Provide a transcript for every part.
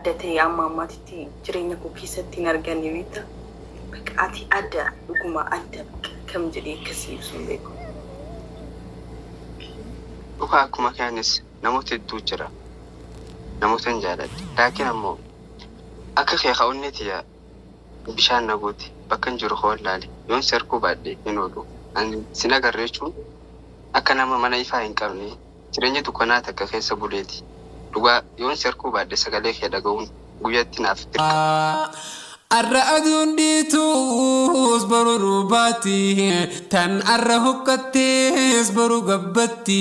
Adda ta'e amma ammaatitti jireenya koo keessatti hin arganne beektaa. Bakka ati adda, dhuguma adda, bakka kam jedhee akkasii ibsu hin beeku. Dhugaa akkuma kaanis namoota hedduu jira. Namoota hin jaaladhe. Laakiin ammoo akka kee ka'uunni tiyya bishaan na gooti. Bakka hin jiru koo laale. Yoon si arguu baadhe hin oolu. Ani sin agarre jechuun akka nama mana ifaa hin qabne jireenya dukkanaa takka keessa buleeti. Dhugaa yoon si arguu baadhe sagalee kee dhaga'uun guyyaatti naaf dirqama. Arra aduun dhiituus boru ruubaati, tan arra huqqattees boru gabbatti,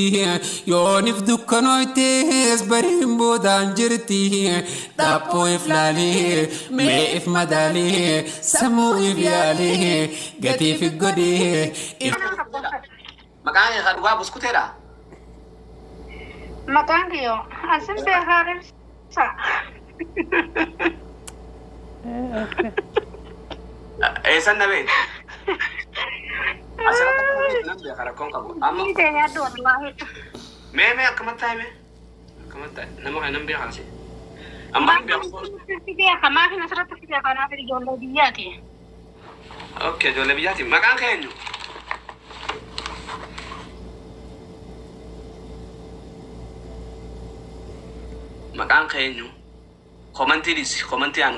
yoonif dukkanooytees bariin boodaan jirti. Dhaaphoo if laalii, mee if madaalii, sammuu if yaalii, gatiif if godhii, if Maqaan kee kan dhugaa buskuteedha? Maqaan kiyyo asin beekaa ibsa. Eessan na beekta? Asirratti akka na beektu nan beeka rakkoon qabu. Amma Ni keenya adda wallaahi. mee mee akkamatti taa'e mee? Akkamatti taa'e? Nama kana nan beeka asii. Amma hin beeku. Maafin beeka maafin asirratti si beeka naaf ijoollee biyyaati. Okay, ijoollee biyyaati. Maqaan kee eenyu? Maqaan kee eenyu? Komantii dhiisi. Komantii aan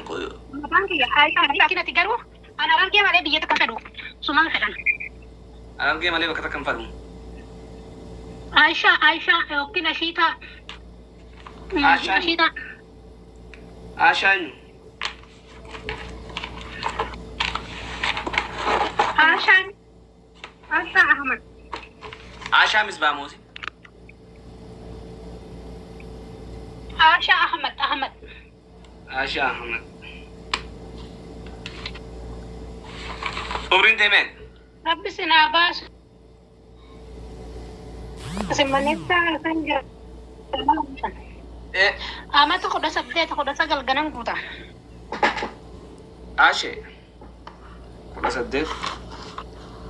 Maqaan kiyya Aishaa laakiin ati garuu an Harargee malee biyya takka fedhu sumaan fedhan. Harargee malee bakka takka hin fadhu. Aishaa Aishaa yookiin Ashiitaa. Aashaa eenyu? Ashiitaa. Aashaa eenyu? Aashaan Aashaa Ahmad. Aashaa Misbaa Moosi. Aashaa Ahmad Ahmad. Aashaa Ahmad. Umriin tee meeqa? Rabbi sin haa baasu. Isin manetta kan jira. Amata 18 19 ganan guuta. Aashee. 18.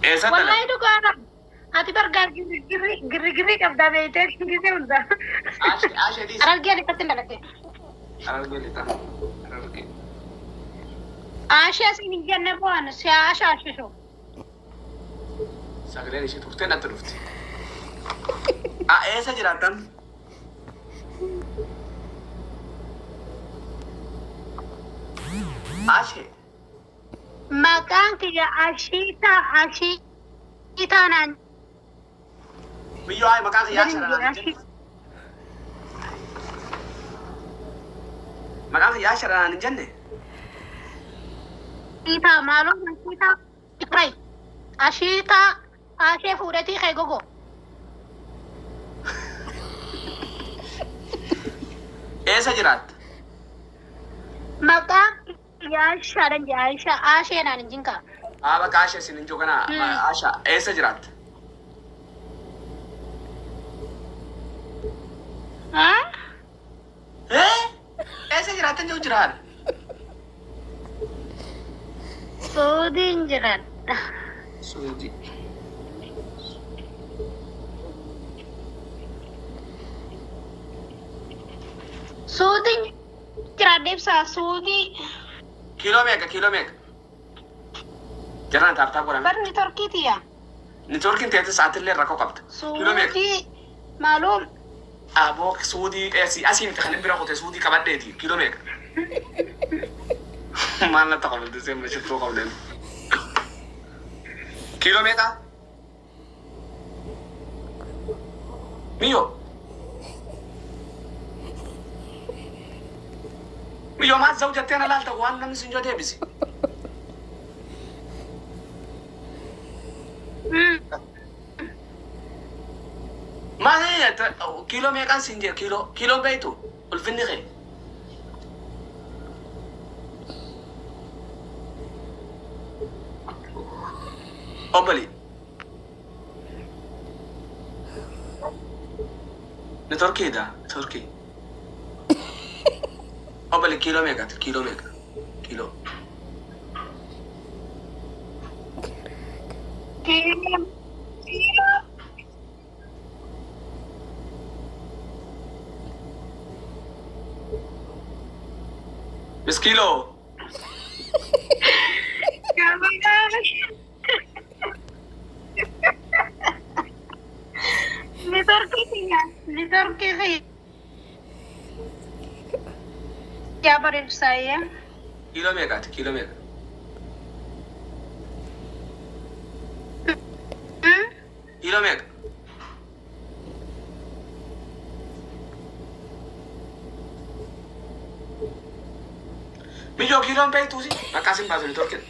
Eessa Wallahi dhalate? dhugaa rabbi. Ati bargaa girri girri girri qabdaa beeytee gisee hunda. Aashee Aashee dhiisi. Harargee lixatti hin dhalatte. Harargee lixa. Harargee. Aashee siin hin jenne bu'aan si aashaa ashishu. Sagaleen ishee turtee natti dhufte. Ah, eessa jiraattan? Ashee. Maqaan kiyya Ashiitaa Ashiitaa naan Biyyoo hayi maqaan kiyya jedhin Ashaadha naan hin Ashii. jenne. Maqaan kiyya Ashaadha naan hin jenne. Ashiitaa maaloo Ashiitaa Ray. Ashiitaa Ashee fuudhetii kee gogo. Eessa jiraatta? Maqaan kiyya Ashaadhan jedha Ashaa Ashee naan hin jinkaa. Haa bakka Ashee sin hin jiru kana Ashaa eessa jiraatta? Ah? Eh? Eessa jiraattan jiru jiraan? Suudiin jiraadha. Suudii. Suudiin jiraadha ibsaa suudii. Kiiloo meeqa? Kiiloo meeqa? Jaraan taaptaa godhame. Barni torkiitiya. Niitoorkiin teessee sa'aatillee rakkoo qabda. Kiiloo meeqa? Suudii maalum Aboo suudii asii asii miti kan hin bira kute suudii qabadheeti. Kiiloo meeqa? Maal natti qabalte seen shittuu qabdeen. Kiiloo meeqa? Miyyoo. Miyyoo maal za'u jettee na laalta waan namni sin joo deebisi. Maal kiiloo meeqaan siin jee kiiloo kiiloon beektu ulfinni kee. Obboli. Neetworkiidha neetworkii. Obboli kiiloo meeqaati kiiloo meeqa kiiloo. Kiiloo kiiloo Miskiiloo. Nitorkii kiyya. Yaa bareedu saayyaa. Kiiloo meeqaati? Kiiloo meeqa? Kiiloo meeqa? Miyyoo kiiloon beektuusi? Maqaa sin baasu nitorkii.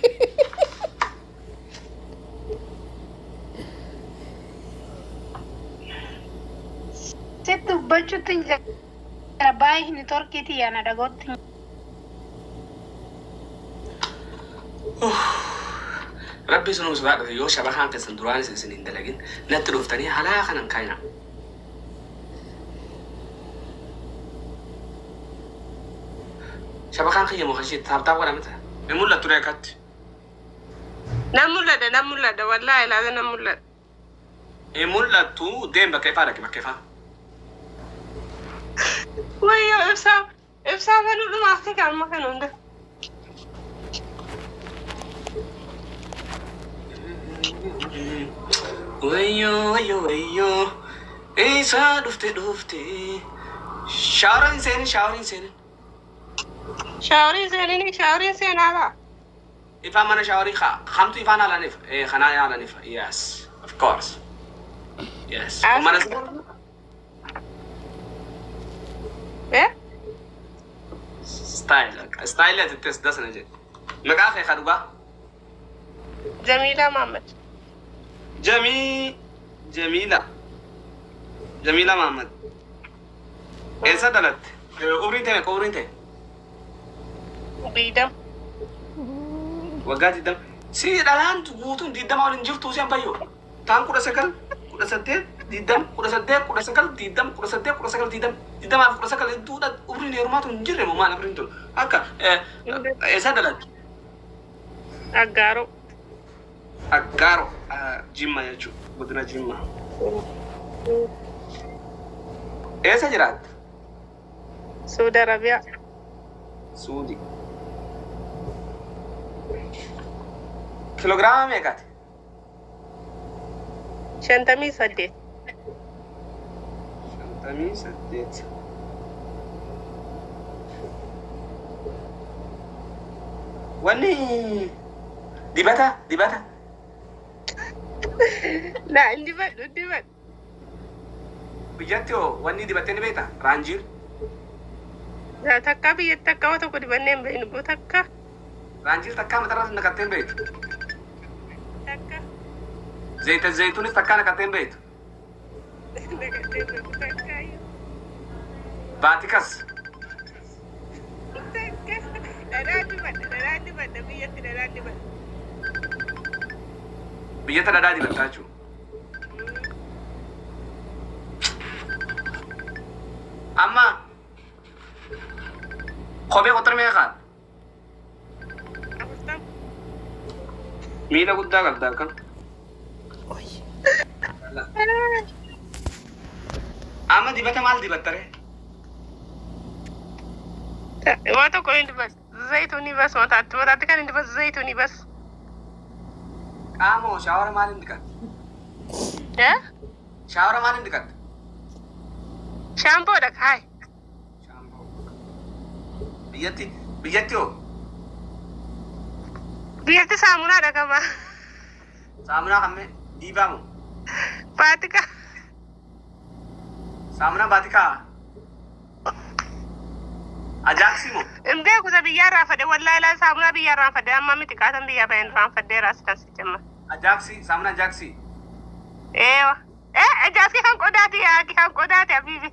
Sitti dubbachuutti hin jira. Baay'ee nitorkii tiyya na dhagootti. Rabbi sunum sodaadhate yoo shabakaan keessan duraanis isin hin dalagin natti dhuftanii halaa kanan kaayina. Shabakaan kiyya moo kashii taaptaap godhamte? Ni mul'attu ree akkatti. Nan mul'adha, nan mul'adha, wallaahi ilaala nan mul'adha. Ni mul'attu deem bakka ifaa dhaqi bakka ifaa. Wayyoo ibsaa ibsaa banuu dhumaaf ta'e amma kana hunda. Wayyoo wayyoo wayyoo eessaa dhufte dhufte. Shaaworiin hin seenin shaaworiin hin seenin. Shaaworiin seenini shaaworiin seenaa laa. Ifaan mana shaaworii kamtu ifaan haalaniif kanaa haalaniif yes of course yes. Mana Eh? style style ati itti dasana jedhe. Maqaa kee kan dhugaa? Jamiilaa Mahammad. Jamii Jamiila Jamiila Mahammad. Eessa dhalatte? Umriin tee meeqa umriin tee? 20. Waggaa 20. Si dhalaan guutuun 20 waliin jirtu si ambayyoo. Taan 19, 18, 20, 18, 19, 20, 18, 19, 20, 20 fi 19 hedduudha umriin heerumaatu hin jirre moo maal umriin tun? Akka eessa dhalatte? Aggaaroo. Aggaaro Jimma jechuudha. Godina Jimma. Eessa jiraatta? Suudi Arabiyaa. Suudi. Kiloogiraama meeqaati? 58. 58. Wanni dibata dibata. Laa hin dibadhu hin dibadhu. Biyyatti hoo wanni dibattee ni beektaa? Raanjiir. Laa takka biyyatti takka waan tokko dibannee hin beeknu boo takka. Raanjiir takkaa matarratti naqattee hin beektu. Takka. Zayita zayituunis takkaa naqattee hin beektu. Naqattee hin beektu takka iyyuu. Baatikas. Takka. Dhadhaa dibadha dhadhaa dibadha biyyatti dhadhaa dibadha. Biyyatti dhadhaa dibattaa jechuudha. Amma kophee qoxxir meeqaan? 40. Miila guddaa qabda akkam. Amma dibata maal dibatta ree? Waan tokko hin dibadhu. Zayituunii bas mataatti mataatti kan hin dibadhu zayituunii bas. Qaama hoo shaawara maaliin dhiqatte? Eh? Shaawara maaliin dhiqatte? Shaampoodha kaay. Shaamboo. Biyyatti biyyatti hoo Biyyatti saamunaadha qaba. saamunaa kammee diibaa moo? Baatika. Saamunaa baatikaa? Ajaaksii moo? Hin beeku isa biyyaa irraa fadhe wallaahi laa saamunaa biyyaa irraa fadhe amma miti qaatan biyyaa bahin irraan fadheera as kan si cimma. Ajaaksii saamunaa ajaaksii. Eewa. Eh ajaaksii kan qodaati yaa kan qodaati habiibi.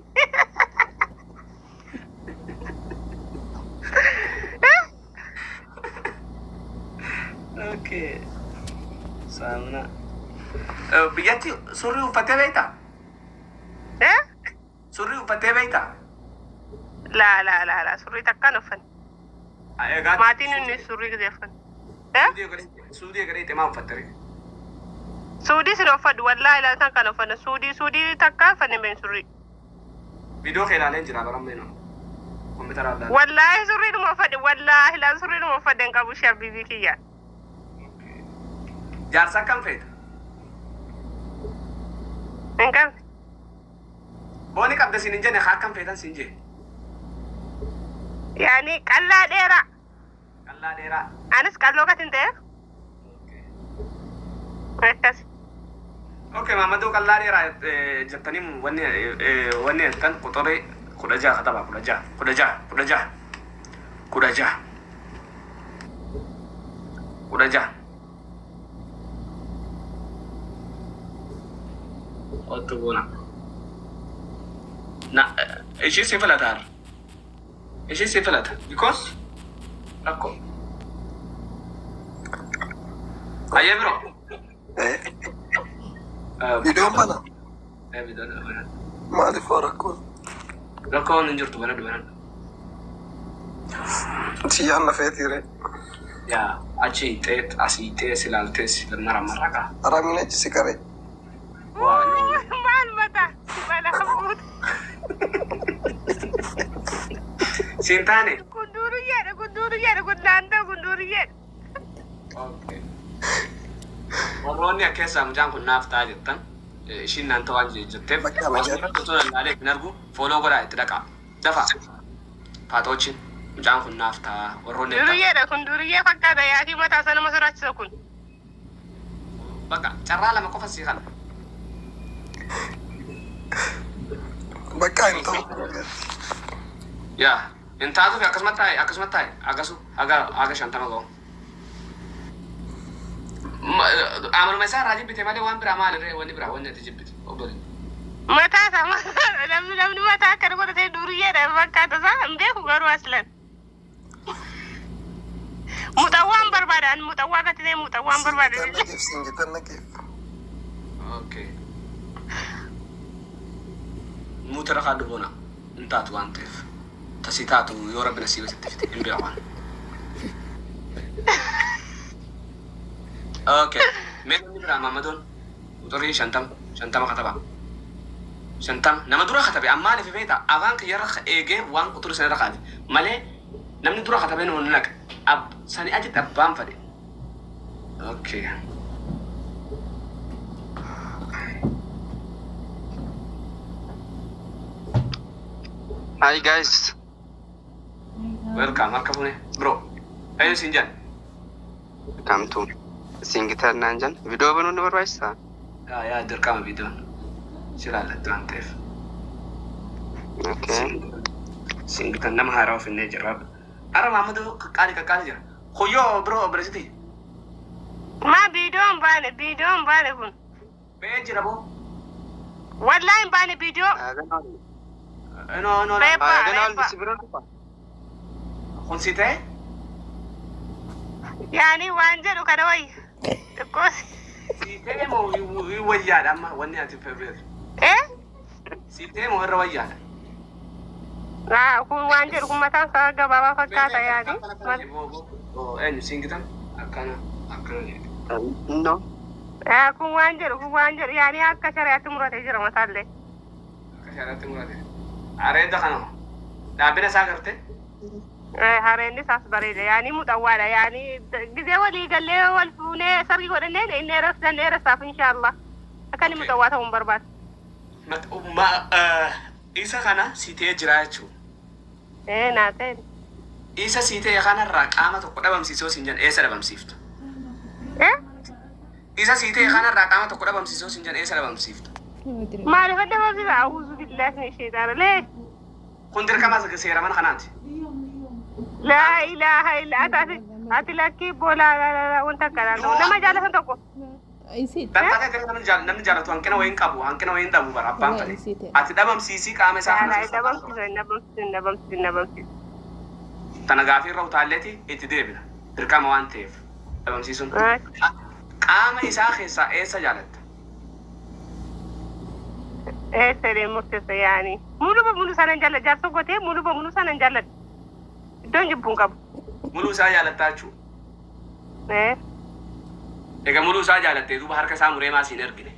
Okay. Saamunaa. Biyyatti surrii uffattee beektaa? Eh? Surrii uffattee beektaa? Laa laa laa laa surrii takkaan uffanne. Egaa Maatiin inni surrii gisee uffanne. Eh? Suudii egalee maa uffatte ree? Suudii sin uffadhu wallaahi laa tan kan uffanne suudii suudii takkaan uffanne been surrii. Viidiyoo kee ilaalee jira baramee noo. Kompiitara adda addaa. Wallaahi surrii dhuma uffadhe wallaahi. Wallaahi laan surrii numa uffadhe hin qabu ishee habiibii kiyya. Jaarsa akkam feeta? Hin qabne. Booni qabda siin hin jenne haa akkam feetan siin jee. Yaani qallaa dheeraa. Qallaa dheeraa. Anis qalloo gatiin ta'eef akkas. Okay, Mamadou qallaa dheeraa jettanii wanni wanni jettan quxuree 16 katabaa 16 16 16 16 16. Otto boona. Na ishii si filata har'a. Ishii si filata because rakkoo. Ayyee biroo. Viidiyoon bana. Viidiyoon bana. Maaliif waa rakkoon? Rakkoon hin jirtu, banadhu banadhu. Siyyaan lafeetiire. Yaa achi hiixee asii hiixee si ilaaltee si mara qaa. Aramiin achi si qaree. Waa Maal mataa balaa buutu. Siin taane. Kun duuriyyeedha, kun duuriyyeedha, kun naannoo kun duuriyyeedha. Okay. Warroonni akka mucaan kun naaf ta'a jettan ishiin naan ta'aa jetteef Bakka nagaa. Osoo lallaalee hin argu follow godhaa itti dhaqaa. Dafa. Faatoochiin mucaan kun naaf ta'a warroonni jettan. Duuriyyeedha, kun duuriyyee fakkaata yaakii mataa isaa nama sodaachisa kun. Bakka carraa lama qofa sii kana. Bakka hin ta'u. Yaa hin taatuuf akkasuma taa'e akkasuma taa'e akkasu haga haga 50 ga'u. Amaluma isaa irraa jibbite malee waan biraa maalirree wanni biraa wanni ati jibbite obboleetti. Mataa isaa namni mataa akkana godhatee duuriyyeedha fakkaata isaa hin beeku garuu aslan. Muxawwaan barbaada, ani muxawwaa gati ta'e muxawwaan barbaada. Singitan naqeef singitan naqeef. Okay. Muutara kaa duboona hin taatu waan ta'eef. Tasii taatu yoo rabbi nasiiba sitti fite hin beeku. Okay. Mee namni biraa Maamadoon uxurii 50 50 katabaa. 50 nama dura katabe ammaan ifi beektaa afaan kiyyarra eegee waan quxurii sana irra kaate malee namni dura katabee nu naqa ab sani achitti abbaan fadhe. Okay. Hi guys. Welcome harka fuune bro. Eenyu siin jedhan? Kamtu singitan naan jan. Viidiyoo banuun ni barbaachisaa? Yaa yaa dirqama viidiyoon si ilaallatti waan ta'eef. Okay. Singitan nama haaraa ofinnee jirra. Ara Mahamaduu qaqqaali qaqqaali jira. Kuyyoo bro obboleessiti. Maa viidiyoon baane, viidiyoon baane kun. Ba'ee jira boo. Wallaahi hin baane viidiyoo. No no. Reebba Ganaa reebba. si bira dhufa. Kun si ta'e? Yaani waan jedhu kana wayya. Xiqqoos. Si ta'e moo wayyaadha amma wanni ati feetu? Eh? Si ta'e moo irra wayyaadha? Haa, kun waan jedhu kun mataan isaa gabaabaa fakkaata yaani. Eenyu singitan akkana akkana jedhe. No. Haa, kun waan jedhu kun waan jedhu yaani akka shari'aatti muratee jira mataallee. Akka shari'aatti murate. Areeda kana dhaabbina isaa garte? Hareenni isaas bareeda yaani muxawwaadha yaani gizee walii gallee wal fuunee sargii godhannee inni dheeressa dheeressaaf inshaallah. Akka inni muxawwaa ta'uu hin barbaadu. Isa kana si ta'ee jira jechuudha. Ee naa ta'e. Isa si ta'e kanarraa qaama tokko dhabamsiisoo siin jedhan eessa dhabamsiiftu? Eh? Isa si ta'e kanarraa qaama tokko dhabamsiisoo siin jedhan eessa dhabamsiiftu? Maaliif adda baasisa? Awuuzu billaahi min sheexaana. Lee. Kun dirqama seera mana kanaati. Laa ilaaha illa ati ati lakkii boolaa wanta akkanaa ta'u nama jaalatan tokko. Dantaa ta'e namni jaalatu hanqina wayiin qabu hanqina wayiin dhabu bara abbaan fedhe. Ati dhabamsiisii qaama isaa kana Laa dhabamsiisa dhabamsiisa dhabamsiisa dhabamsiisa. Tana gaafii irra utaalleeti itti deebina. Dirqama waan ta'eef dhabamsiisuun. Qaama isaa keessaa eessa jaalatta? Eessa jedhee murteessa yaani. Mulu bamulu sana hin jaalladha. Jaarsa gotee mulu bamulu sana hin jaalladha. Iddoon jibbuun qabu. Muluu isaa jaalattaa jechuudha. Ee. Egaa muluu isaa jaalattee duuba harka isaa muree maa siin ergine?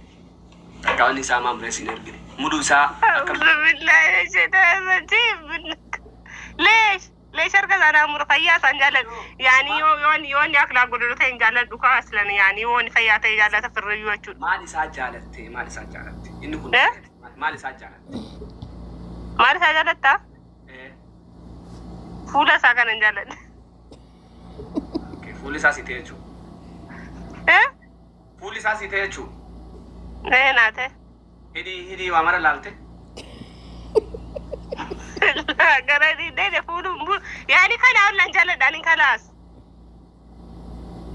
Qaamni isaa maa muree siin ergine? Muluu isaa akkam أعوذ بالله من الشيطان الرجيم. ليش؟ Leesh harka isaa naa muru fayyaa isaan jaalladhu. Yaani yoo yoo yoo inni akhlaa godhatu ta'e hin jaalladhu kaa aslan yaani yoo inni fayyaa ta'e jaallata firriyyuu jechuudha. Maal isaa jaalatte? Maal isaa jaalatte? Inni kun Eh? maal isaa jaalatte? Maal isaa jaalattaa? Eh, Fuula isaa kana hin jaalladhe. okay, fuulli isaa si ta'e jechuudha. Eh? Fuulli isaa si ta'e jechuudha. Ee naa ta'e. Hidhii hidhii waa mara laalte. Gara dheedhe fuuluun yaani kana ollaan jaalladha ani kalaas.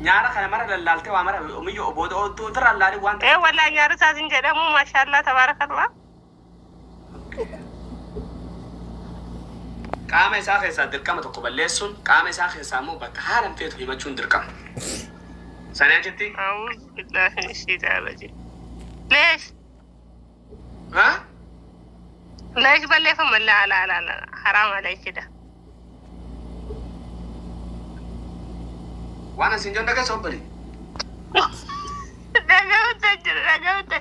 Nyaara kana mara lallaalte waa mara miyyoo booda ofirraa laalii waan Ee wallaa nyaara isaas hin jedhamu maashaallah tabaarakallah. Qaama isaa keessaa dirqama tokko balleessuun qaama isaa keessaa immoo bakka haalan feetu himachuun dirqama. Sanii achitti أعوذ بالله من الشيطان الرجيم. ليش؟ haa? ليش بلفهم؟ لا لا لا لا حرام عليك كده. Waan asin joon dhageessa obbali. Dhaga'uutu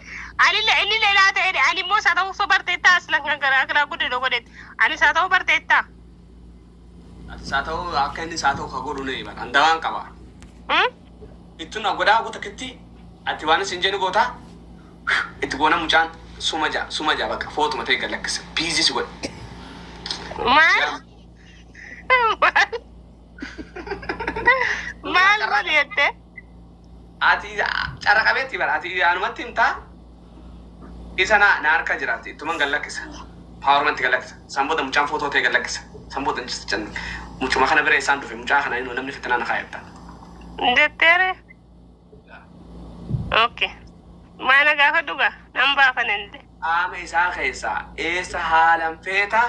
ani inni leelaa ta'e ani immoo isaa ta'uu barteettaa aslan kan garaa garaa guddina godhetti ani isaa ta'uu barteettaa. Ati isaa ta'uu akka inni isaa ta'u ka godhu ni bara. Andawaan qaba. Ittu na godhaa goota kitti ati waan isin jennu goota itti goona mucaan suma ja'a suma ja'a bakka footuma ta'e gad lakkisa biizii si godhe. Maal? Maal? Maal godhi jettee? Ati cara qabeetti bara ati anumatti himtaa isa na na harka jiraati ittuman gad lakkisa. Paawarmanti gad lakkisa. San booda mucaan footoo ta'e gad lakkisa. San booda mucuma kana bira isaan dhufe mucaa kana inni namni fitinaa na kaayetta. Jetteere? Okay. Maana gaafa dhugaa nan baafan illee. Qaama isaa keessaa eessa haalan feeta?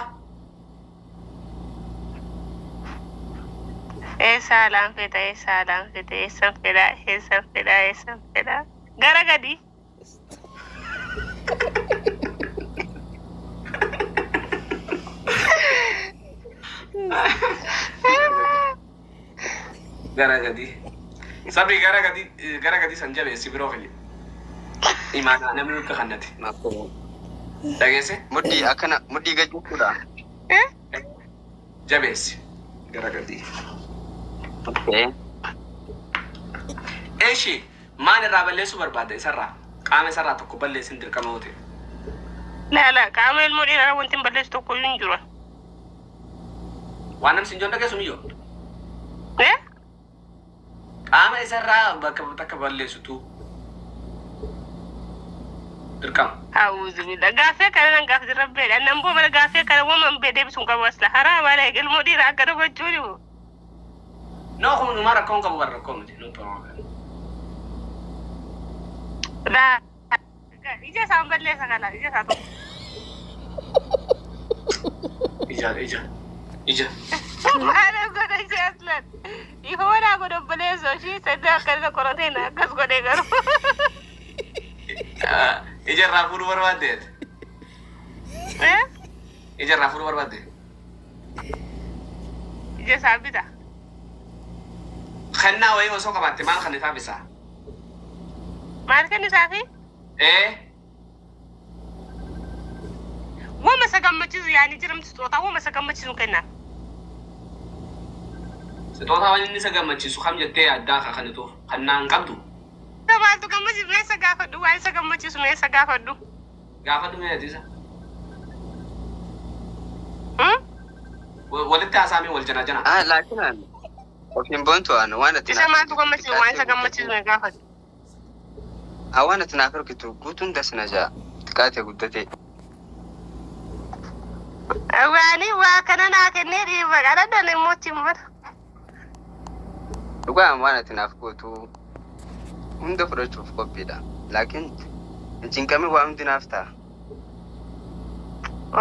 Eessa haalaan fedha? Eessa haalaan fedha? Eessan fedha? Eessan fedha? Eessan fedha? Gara gadi. Gara gadi. Sabri gara gadi gara gadi san jabeessi biroo kiyya. Imaanaa namni akka kannati. Dhageesse? Mudhii akkana mudhii gad jechuudha. Eh? Jabeessi. Gara gadi. Okay. Eeshi maal irraa balleessuu barbaadda isarraa? Qaama isarraa tokko balleessin dirqama yoo ta'e. Laa laa qaama ilmoo dhiiraa wanti hin balleessu tokko iyyuu hin jiru. Waan namni sin joon dhageessu miyyoo? Eh? Qaama isarraa bakka takka balleessitu dirqama. A'uudhu billah. Gaaffii akkana nan gaafsi rabbeedha. Nan boo mala gaaffii akkana uumamaan bee deebisuun qabu asla. Haraa malee ilmoo dhiiraa akkana gochuun himu. No kun numaa rakkoon qabu bara rakkoo miti. No problem. Laa ija isaan balleessa kana ija isaa tokko. Ija ija ija. Maala godha ishee aslan. Ifoonaa godha obboleessoo ishii sadii akkana qoratee na akkas godhee garuu. Ija irraa fuudhuu barbaaddeet. Eh? Ija irraa fuudhuu barbaadde. Ija isaa bita. Kennaa wayii osoo qabaatte maal kan isaaf isaa? Maal kenni isaafi? Ee. Wama isa gammachiisu yaani jiramti sixootaa wama isa gammachiisu kenna. Sixootaa waan inni isa gammachiisu kam jettee addaa ka kanituuf kannaa hin qabdu. Isa maaltu gammachiisu mee isa gaafadhu waan isa gammachiisu mee isa gaafadhu. Gaafa dhumee ati isa. Hmm? Walitti haasaamee wal jana jana. Ah, laakiin ani ofiin boontu ani waan ati Isa maaltu gammachiisu waan isa gammachiisu mee gaafadhu. Ah, waan ati naaf ergitu guutuun dasna ja'a. Xiqqaatee guddatee. Waani waa kana naa kennee dhiiba qara dhala immoo ittiin bara. Dhugaan waan ati naaf gootu hunda fudhachuuf qophiidha. Laakiin hin cinqamin waa hundi naaf ta'a.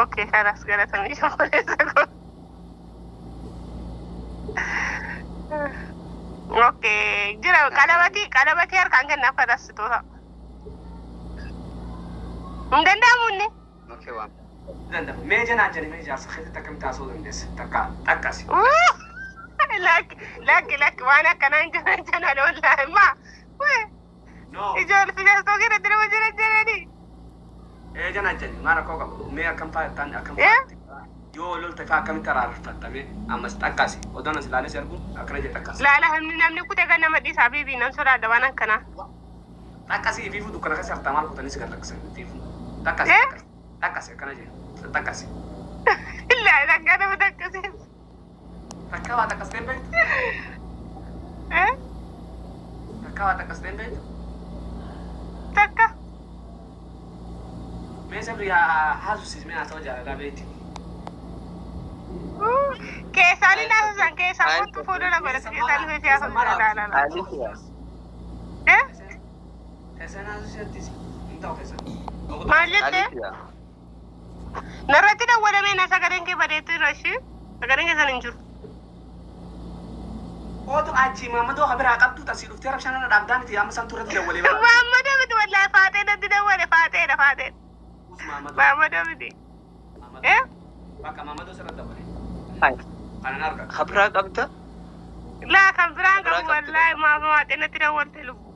Okay, kalaas galatamii obboleessa koo. Okay, jira qalabatii qalabatii harkaan kennaaf kalaas sixoota. Hin danda'amu inni. Okay, waan. Danda'ama. Mee janaa jani mee jaarsa keessatti akkamitti haasa'uu dandeessa? Takka takkasi. Lakki lakki lakki waan akkanaa hin jiran jana wallaahi maa. No. Ijoollee fijaastoo keessatti nama jiran jiranii. Ee janaa jani maal rakkoo qabu? Mee akkam fa'aa ta'an akkam Eh? fa'aa Yoo lolta faa akkamitti araarfatame ammas xaqqaasi. Odoon as ilaalee si argu akkana jedhe xaqqaasi. Laala hamni namni kutee kan nama dhiisa habiibii nan sodaadha waan akkanaa. Xaqqasi ifiifu dukkana keessa hartaa maal kutanii si gad lakkisan ifiifu. Xaqqasi Eh? xaqqasi akkana jedhe xaqqasi. Laala akka nama takkasee. Takka waa xaqqastee beektu? Eh? Takka waa xaqqastee beektu? Takka. Mee sabri haasusis mee haasawa jaalalaa beekti. Keessaan hin haasofsan keessaan kottu fuuldura godhatu keessaan dhufee si haasofsan laala laala. Eh? Keessaan haasusisettis hin ta'u keessaan. Maal jettee? Narratti dawwalamee na sagaleen kee badeetu jira ishee. Sagaleen keessan hin jiru. Otu achi Maammadoo habiraa qabdu tasii dhuftee rabshaan irra dhaabdaa miti amma san turratti dawwalee bara. Maammadoo miti wallaahi faaxee natti dawwale faaxeedha faaxeedha. Maammadoo. Maammadoo miti. Eh? Bakka Maammadoo sirra dawwalee. Kanan arga. Habiraa qabda? Laa kan biraan Biraa qabu qabdi. wallaahi maama waaxee natti dawwalte lubbu.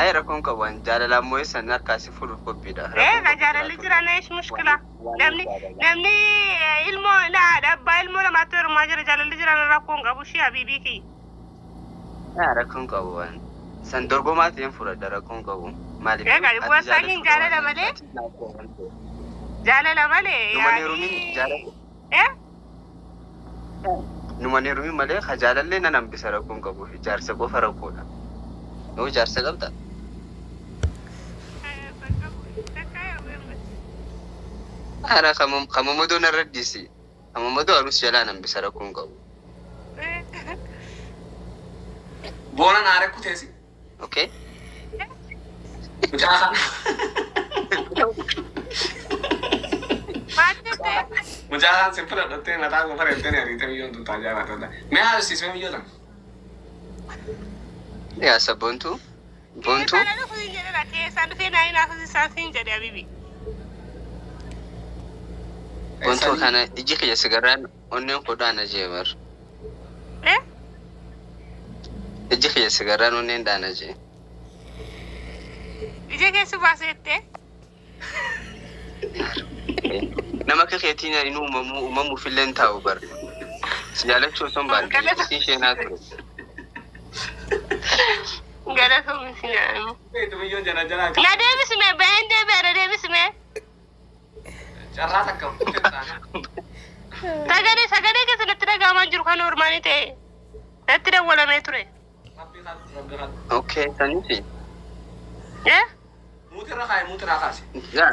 Ay rakkoon qabu an jaalalaan moo'essan harkaa si fuudhuuf qophiidha. Eh, ka jaalalli jira na ish mushkila. Namni ilmoo na abbaa ilmoo lamaatti heerumaa jira jaalalli jira na rakkoon qabu shii habiibii kiyya. Rakkoon qabu an. San dorgomaa ta'een fudhadha rakkoon qabu. Maaliif? Egaa wasaaniin jaalala malee jaalala malee Numan heerumin jaalala. Eh? Numan heerumin malee ka jaalallee nan hambisa rakkoon qabu. Jaarsa qofa rakkoodha. Yoo jaarsa qabda? Ara kamamadoo narra dhiisi. Kamamadoo anus jalaan hambisa rakkoon qabu. Boonaan aaree kuteesi. Okay? Mucaa kana. Maal jettee? Mucaa kana sin fudhadhattee mataa koo fareettee ariitee biyyoon tun taajaa baatota. Mee haasisiisee biyyoota. Yaa sabboontuu? Boontuu? Keessaan dhufu hin jedhedha. Keessaan dhufee naa hin haasofsiisaan siin jedhe habiibii. Boontuu kana iji kiyya sigarraan onneen koo dhaana jee bar. Eh? Iji kiyya sigarraan onneen dhaana jee. Ija keessi baasee jettee? Nama akka keetiin inni uumamuu uumamuuf illee hin taa'u bar. Si jaalachuu osoo hin baanne isiin isheenaa ture. Galatoomii si jedhamu. Biyyoon jala jala. Na deebisime baheen deebi'a na deebisime. Carraa takka kutee taana. Sagalee keessa natti dhaga'amaa jiru kan ormaanii ta'e natti dawwalamee ture. Rabbi haadhu rabbi haadhu. Okay, saniifi. Eh? Muutirra kaa'e muutirraa kaase. Yaa.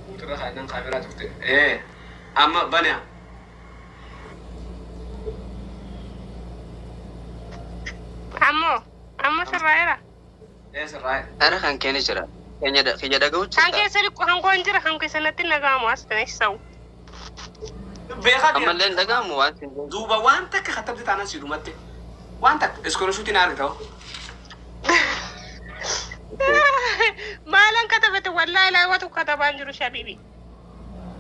Muutirra kaa'e nan kaameraa turte. Ee amma bani'a. Ammoo sirraa'eera. Ee sirraa'e. Ara kan keenya jira. Keenya dhaga'u Kan jirta. keessa dhiqqu hankoon jira kan keessa natti dhaga'amu as ta'e sa'u. Beekaa Ammallee hin dhaga'amu waan sin jedhu. Duuba waan takka katabte taanaan si dhumatti. Waan takka iskooloshuutiin argita hoo. Maalan katabate wallaahi laawwatu katabaan jiru shabibi.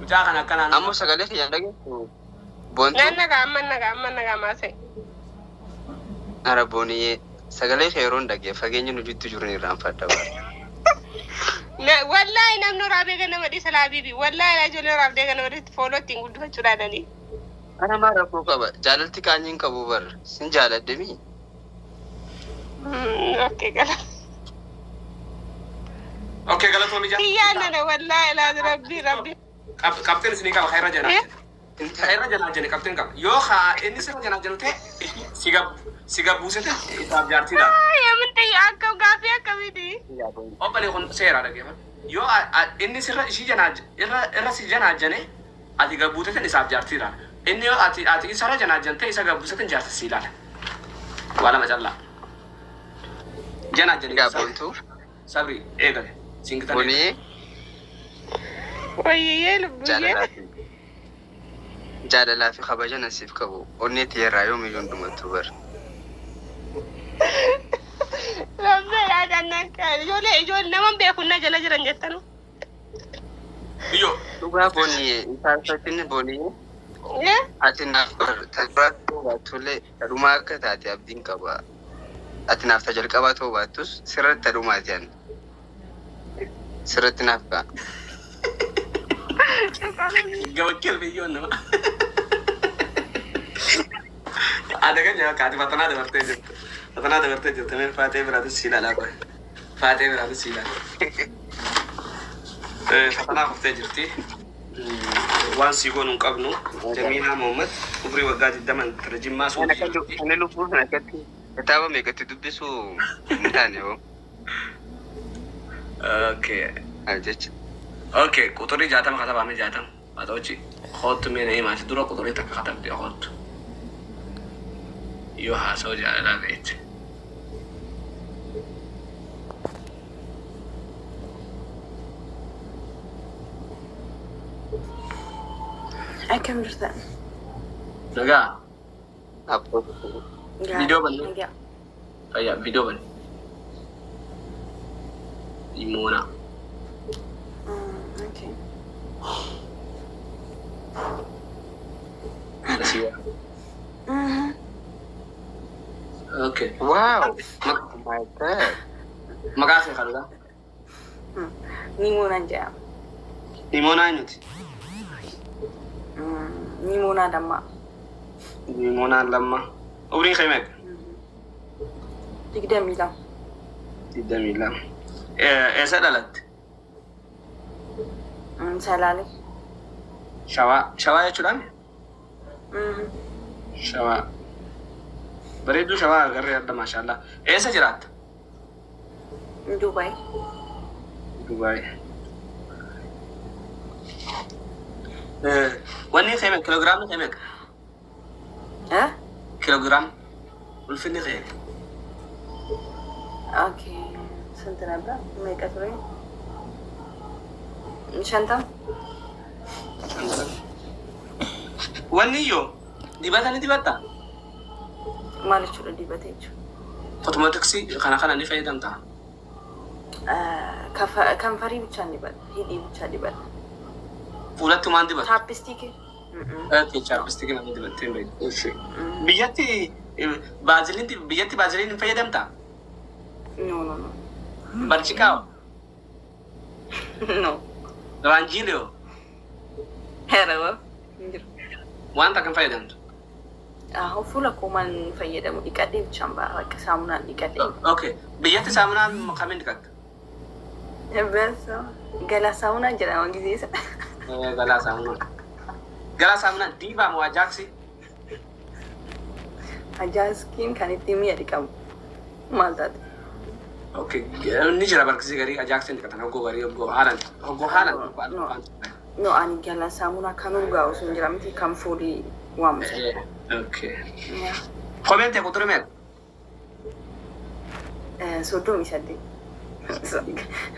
Mucaa kana akkanaan. Ammoo sagalee kiyya hin dhageessu. Boontuu? Nan nagaa amma nagaa amma nagaa maasee. Ara booniyyee sagalee kee yeroo hin dhagee fageenyi nu jidduu jiru ni irraanfadha bara. Wallaahi namni waraabee ganama dhiisa laabibi. Wallaahi laa ijoollee waraabdee ganama dhiisti fooloo ittiin guddifachuudhaananii. Ana maa rakkoo qaba? Jaalalti qaanyii hin qabu bara. Sin jaaladhe mii? Okay gala. Okay galatoomii jaa. Kiyyaan nana wallaahi laa rabbi rabbi. Qabxeen isinii qaba khayra janaa. Khayra janaa jene qabxeen qaba. Yoo haa inni sirra janaa jenu ta'e si gabbuusete isaaf jaartiidha. Yamin akka gaaffii akkamiiti? Obbolee kun seera dhageeffadhu. Yoo inni sirra ishii janaa irra si janaa jene ati gabbuuteten isaaf jaartiidha. Inni yoo ati isarra janaa jente isa gabbuuseten jaarti si ilaala. Waa lama callaa. Janaa jene. Egaa boontuu? Sabri eegale. Singitan. Booniyyee Wayyiyyee lubbuyyee. Jaalalaa fi kabaja nasiif qabu onnee tiyarraa yoomiyyuu hundumattuu bara. Rabbi yaadannaan ijoollee ijoollee nama beeku na jala jiran jettanu. Iyyoo. Dhugaa booniyyee intalfatin booniyyee ati naaf bar ta duraatti baatullee ta dhumaa akka taate abdiin qaba. Ati naaf ta jalqabaa ta'uu baattus sirratti dhumaati ani. Sirratti naaf ka'a. Gabakkeel biyyoon nama. Adaga jaa kaati fatanaa dabartee jirtu. Fatanaa dabartee jirtu. Mee faatee biraatis si ilaalaa qoe. Faatee biraatis si ilaala. Fatanaa kuftee jirti. Waan sii goonu hin qabnu. Jamiilaa Mohammad umrii waggaa 20 intala Jimmaa Ani Suudii akka jirti. ani lubbuu sana akkatti kitaaba meeqatti dubbisuu hin taane hoo. Okay. Jecha. Okay, quxurii 60 katabame 60. Haa ta'uchi hoottu mee na himaati dura quxurii takka katabde hoottu. Yoo haasa'u jaalalaa beekte. Akkam jirta? Nagaa Abboo. Viidiyoo banne. Nagaa. Fayyaa viidiyoo banne. Dhimmoona. Okay. Asii. Okay. Wow! My God. Maqaa kee kan Nimoonaan jedhama. Nimoonaa eenyuti? Nimoonaa Lammaa. Nimoonaa Lammaa. Umriin kee meeqa? 22. 22. Eessa dhalatte? Salaalee. Shawaa. Shawaa jechuudhaan? Shawaa. Bareedduu shawaa agarree adda maashaallah. Eessa jiraatta? Dubaay. Dubaay. Wanni kee meeqa? Kiloogiraamni kee meeqa? Kiloogiraam. Ulfinni kee. Okay. ስንት ነበር? Meeqa ture? 50. Wanni iyyoo dibata ni dibatta? Maal jechuudha dibata jechuudha? Kosmootiksii kana kana ni fayyadamtaa? ከንፈሪ ብቻ እንዲበል hidhii ብቻ dibadha. Fuulatti maal dibatta? Chapstick. Okay, chapstick nama dibattee hin beektu. Biyyatti baaziliin biyyatti baaziliin hin fayyadamtaa? No, no, no. Barciqaa? No. Raanjiiloo? ኧረ hin jiru. Wanta kan fayyadamtu? Aho fuula koo maal fayyadamu dhiqadhee bichaan ba'a bakka saamunaan dhiqadhee. Okay. Biyyatti saamunaan kamiin dhiqatta? Basa galaa saamunaan jedhama gisee isa. Galaa saamunaa. Galaa saamunaa diibaa moo ajaaksi? Ajaaskiin kan ittiin mi'a dhiqamu. Maal taate? Okay. Ni jira barkisii garii ajaaksiin dhiqatan hoggoo garii hoggoo haalan hoggoo haalan. No. No, ani galaa saamunaa kan urgaa'u sun jira miti kan foolii waamu sana. Okay. Kopheen ta'e quxurii meeqa? 38.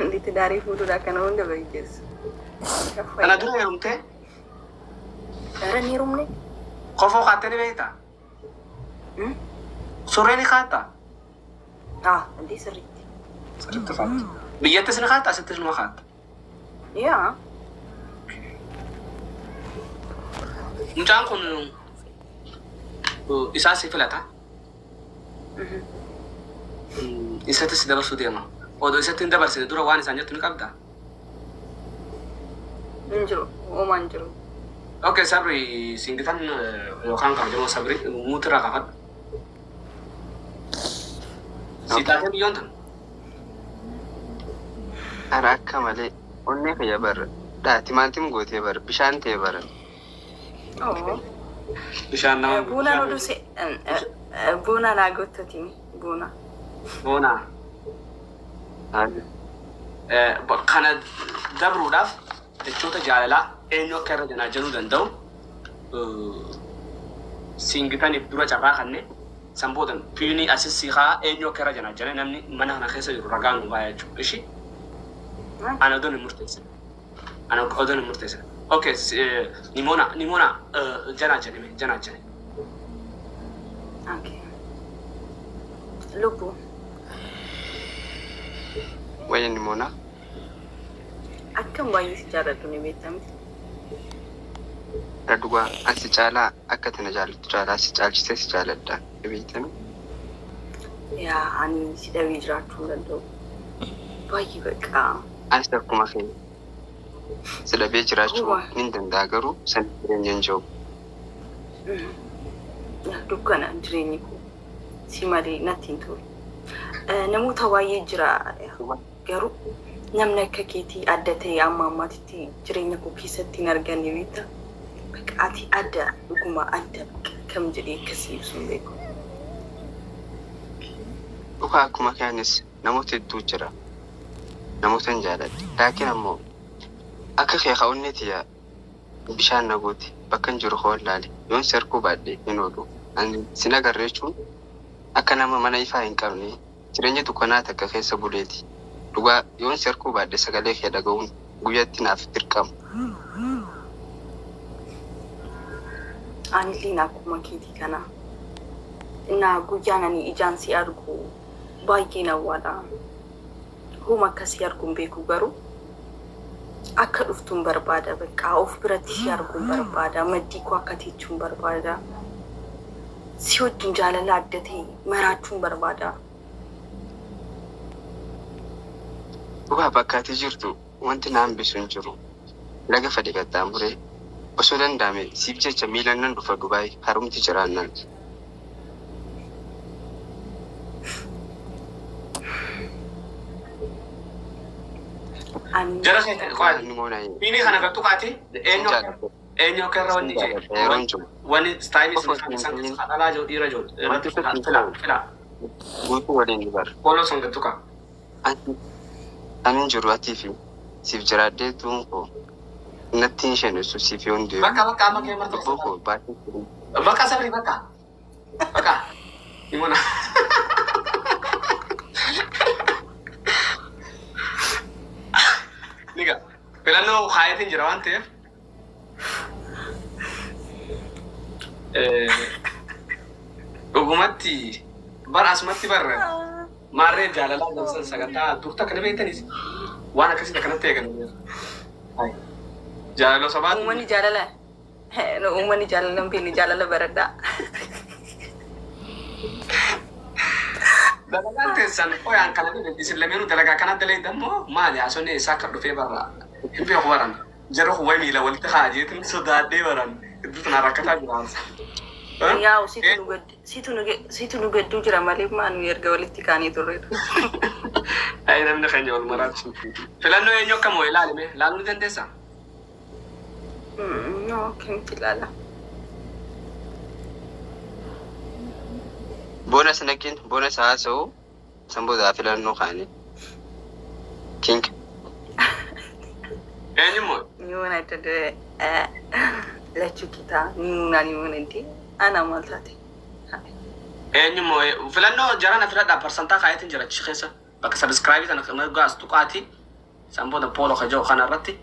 እንዴት ዳሪ fuudhuudha kana hunda beekessu. Kana dura heerumtee? ኧረ hin heerumne. Kofoo kaattee ni beektaa? Surree ni kaattaa? Ah, እንዴ sirriitti. Sirriitti kaatta. Biyyattis ni kaattaa asittis numa kaatta? Yaa. Mucaan kun isaa si filata. Isatti si dabarsuu deema. Odoo isatti hin dabarsine dura waan isaan jettu ni qabdaa? Hin jiru. Uumaan hin jiru. Okay, sabri singitan yookaan kabajamoo sabri muutirraa kaafadhu. Si taatee biyyoon tan? Ara akka malee onnee kiyya bara. Dhaa timaatim gootee bara bishaan ta'e bara. Oh. Bishaan nama. Buuna nu dhuse. Buuna naa gottotimi. Buuna. Boona. Kana dabruudhaaf jechoota jaalalaa eenyu akka irra janaa jaluu danda'u singitaniif dura carraa kanne san boodan piinii asis haa eenyu akka irra janaa jale namni mana kana keessa jiru ragaa nu baaya jechuudha. Ishi ana odoon hin murteessine. Ana odoon hin murteessine. Okay, Nimona, Nimona, janaa jale janaa jale. Okay. Lubbu. Wayya Nimoonaa. Akkam baay'ee si jaalladhu ni beektaa miti. Ara dhugaa ani si caalaa akka tana jaallattu caalaa si caalchisee si jaaladha. Beektami. Yaa ani si dhabee jiraachuu hin danda'u. Baay'ee bakka. Anis akkuma kee si dhabee jiraachuu Huba. nin danda'a garuu san jireenya hin jiru. Dukkana jireenyi koo si malee natti hin tolu. Namoota baay'ee jira garuu namni akka keetii adda ta'e amma ammaatitti jireenya koo keessatti hin arganne beektaa. Bakka ati adda dhuguma adda bakka kam jedhee akkasii ibsu hin beeku. Dhugaa akkuma kee anis namoota hedduu jira. Namoota hin jaaladhe. Laakiin ammoo akka kee ka'uunni tiyya bishaan na gooti bakka hin jiru hoon laale yoon si arguu baadhe hin oolu. Ani sin agarre jechuun akka nama mana ifaa hin qabne jireenya dukkanaa takka keessa buleeti. Dhugaa yoon si arguu baadhe sagalee kee dhaga'uun guyyaatti naaf dirqama. Anillee akkuma keetii kana. Na guyyaan ani ijaan si argu baay'ee nawwaadha. Huma akkasii arguu hin beeku garuu akka dhuftuun barbaada bakka of biratti si arguun barbaada maddii koo akka teechuun barbaada. Si wajjin jaalala adda ta'e maraachuun barbaada. Dhugaa bakka ati jirtu wanti na hambisu hin jiru. Laga fadhi qaxxaamuree osoo danda'ame siif jecha miilaan nan dhufa Dubaay harumti jiraannan. Ani Jara keessa qo'aati. Inni moona hin Fiinii kana gattu qaati. Eenyu jaalladha. eenyu akka irra wanni Sin jee. jaalladha yeroo hin jiru. Wanni istaayilii Qofa sun hin isaan ta'in keessa dhalaa jiru dhiira jiru irratti wanti fila tokko hin fila ta'u fila. guutuu waliin ni bara. Kooloo sun gattu qaa. Ani hin jiru atii fi siif jiraadhee du'uun koo natti hin shennessu siif yoon du'e Bakka bakka amma kee marta lubbuu koo baatee jiru. Bakka sabri bakka. Bakka. Himona. Niga. Filannoo kaayatiin jira waan ta'eef. Dhugumatti bara asumatti barra maarree jaalalaa gamsan sagantaa durta kana beektanis waan akkasii akkanatti eegan. Jaalaloo sabaatu uummanni jaalala uummanni jaalala hin beekne jaalala baradhaa. Dalagaan teessan qoyaan kana dhufe isin lameenuu dalagaa kana dalee immoo maali haasonni eessaa akka dhufee barra hin beeku baran jarri huwwee miila walitti haajeetin sodaadhee baran hedduu tanaa rakkataa jira. Yaa'u situ nu gadduu jira malee maa nu erga walitti kaanee turreedha. Ay namni keenya wal maraatu. Filannoo eenyu akka moo ilaalime ilaaluu ni dandeessaa? No, akkamitti ilaala? Bona sanakin bona haasa'u san booda filannoo kaanii. King Eenyu moo? Ni waan adda adda lachuu kitaa ni muunaa ni muuna indee ana maal taate? Eenyu moo? Filannoo jarana filadhaa parsantaa kaayatiin jira achi keessa bakka sabiskiraabii sana gaas tuqaati san booda poolo kajoo kanarratti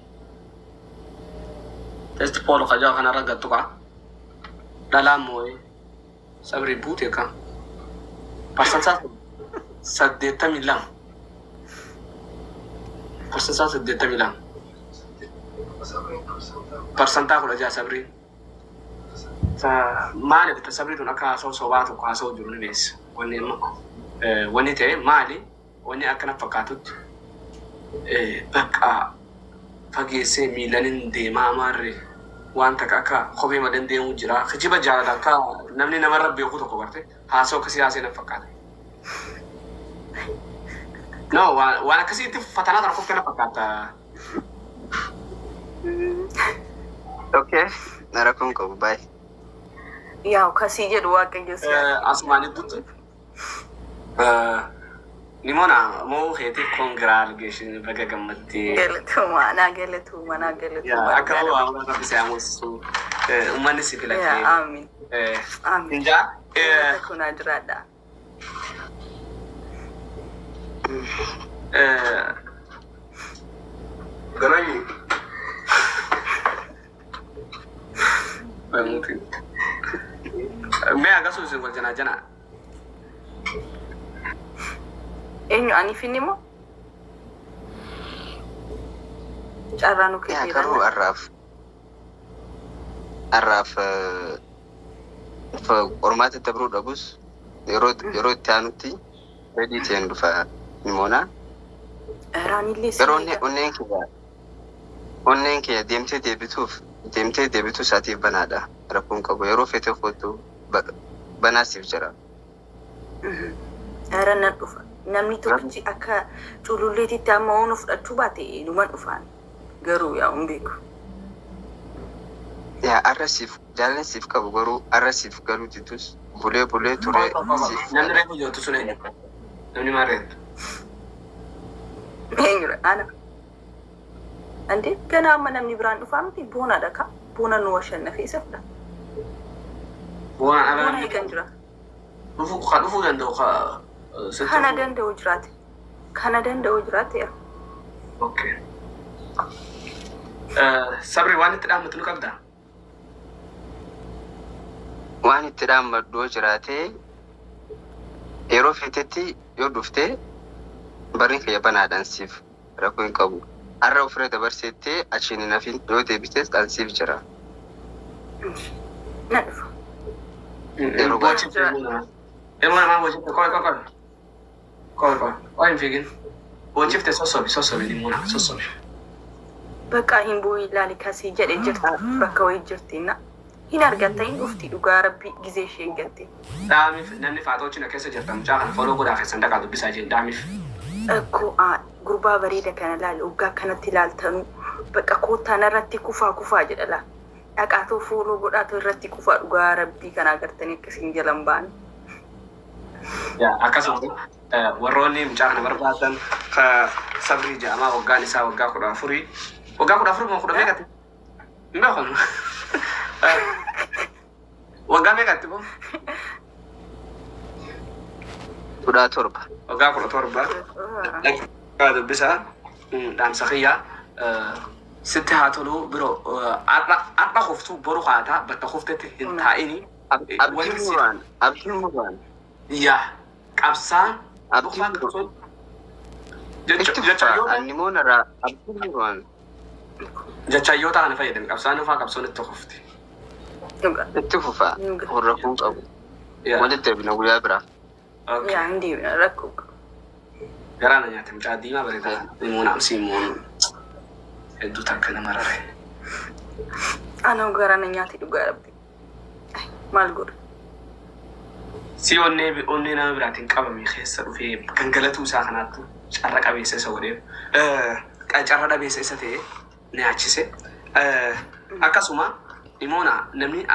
testi poolo kajoo kanarra gad tuqaa dhalaan moo'ee sabri buute kan parsantaa 82 parsantaa 82 parsantaa 16 sabrii maali bitta sabrii tun akka haasa'u sobaa tokko haasa'u jiru ni beessa wanni amma wanni ta'e maali wanni akkana fakkaatutti bakka fageessee miilanin deemaa maarree waan takka akka kophee malee deemuu jira kijiba jaalala akka namni namarra beeku tokko barte haasa'u akkasii haasa'e na fakkaata. No waan akkasiitti fatanaa tana koftee na fakkaata. Okay. Na rakkoon qabu baay'ee. Yaa'u kasii jedhu waaqayyo si Asumaan gidduutti Nimona moo keetiif koongiraaleeshin baga gammaddee. Galatooma naa galatooma naa galatooma. Akka waan rabbi si hamoosisu uummanni si filatee. Amiin. Amiin. Injaa Uummata kun haa jiraadha. Gananyi. Mee akkasumas wal janaa janaa. Eenyu ani finni moo? Carraa nu Yaa kenneera. garuu har'aaf qormaata dabruu dhabus yeroo itti aanutti Ready ta'een dhufa Nimoonaa. Raanillee si Garuu eega. Onneen kiyya deemtee deebituu isaatiif banaadha. Rakkoon qabu yeroo feete kootu banaa siif jira. Ara nan dhufa. Namni tokkichi akka cululleetitti amma oonu fudhachuu baate numa dhufaan. Garuu yaa hin beeku. Yaa arra siif jaalalli siif qabu garuu arra siif galuu didus bulee bulee turee siif Namni gala. reefu jirtu sun eenyu? Namni maal reetu? Eenyudha ana. Ande gana amma namni biraan dhufaa miti boonaadha ka. Boona nu ashannafee isa fudha. Boonaan ala Boona namni eegan jira. dhufuu ka dhufuu danda'u ka sitti Kana dhufuu. danda'u jiraate. Kana danda'u jiraate yaa. Okay. Sabri waan itti dhaammatu nu qabdaa? Waan itti dhaammadhu jiraatee yeroo feetetti yoo dhuftee barri kiyya banaadhaan siif rakkoo hin qabu. Arra ofirra dabarseettee achiin hin hafin yoo deebites an siif jira. Na dhufa. Yeroo Bochifte ilmoo namaa. Ilmoo namaa bochifte qoy qoy qoy. Qoy qoy. Qoy hin fiigin. Bochifte sossobi sossobi ilmoo namaa sossobi. Bakka hin bu'u ilaali kasii jedhe jirti. Bakka wayii jirti na. Hin argatta hin dhufti dhugaa rabbii gizee ishee eeggatte. Dhaamiif namni faatoochi na keessa jirta mucaa kana foloo godhaa keessan dhaqaa dubbisaa jeen dhaamiif. Akkoo gurbaa bareeda kana ilaali waggaa kanatti ilaaltanuu bakka koottaan irratti kufaa kufaa jedha laa. Dhaqaatoo fooloo godhaatoo irratti kufaa dhugaa rabbii kana agartanii akkasiin jalan ba'an. Yaa akkasuma warroonni mucaa kana barbaadan ka sabrii jedhamaa waggaan isaa waggaa 14. Waggaa 14 moo kudha meeqatti? Hin beekamu. Waggaa meeqatti boo? 17. Waggaa 17. Dhaqaa dubbisaa dhaamsa kiyyaa sitti haa tolu biroo har'a kuftuu boru haataa bakka kuftetti hin taa'ini. Abdiin muraan. Abdiin muraan. Yaa qabsaan Abdiin dhufaa muraan. qabsoon Itti jecha fufa yoo Nimoonarraa abdiin muraan. jecha yoo ta'an fayyadame qabsaan dhufaa qabsoon itti kufti. Dhugaa. Itti fufa rakkoo qabu. Yaa Walitti deebina guyyaa biraa. okay. Yaa hin deebina rakkoo qabu. Garaa na nyaate mucaa diimaa bareedaa limoon amsii immoo hedduu takka nama rare. Ana garaa na nyaate dhugaa rabbii. Maal godhu? Si onnee onnee nama biraatiin qabame keessa dhufee gangalatuu isaa kanaattu carra qabeessa isa godhee carra dhabeessa isa ta'e na yaachise. Akkasuma dhimoona namni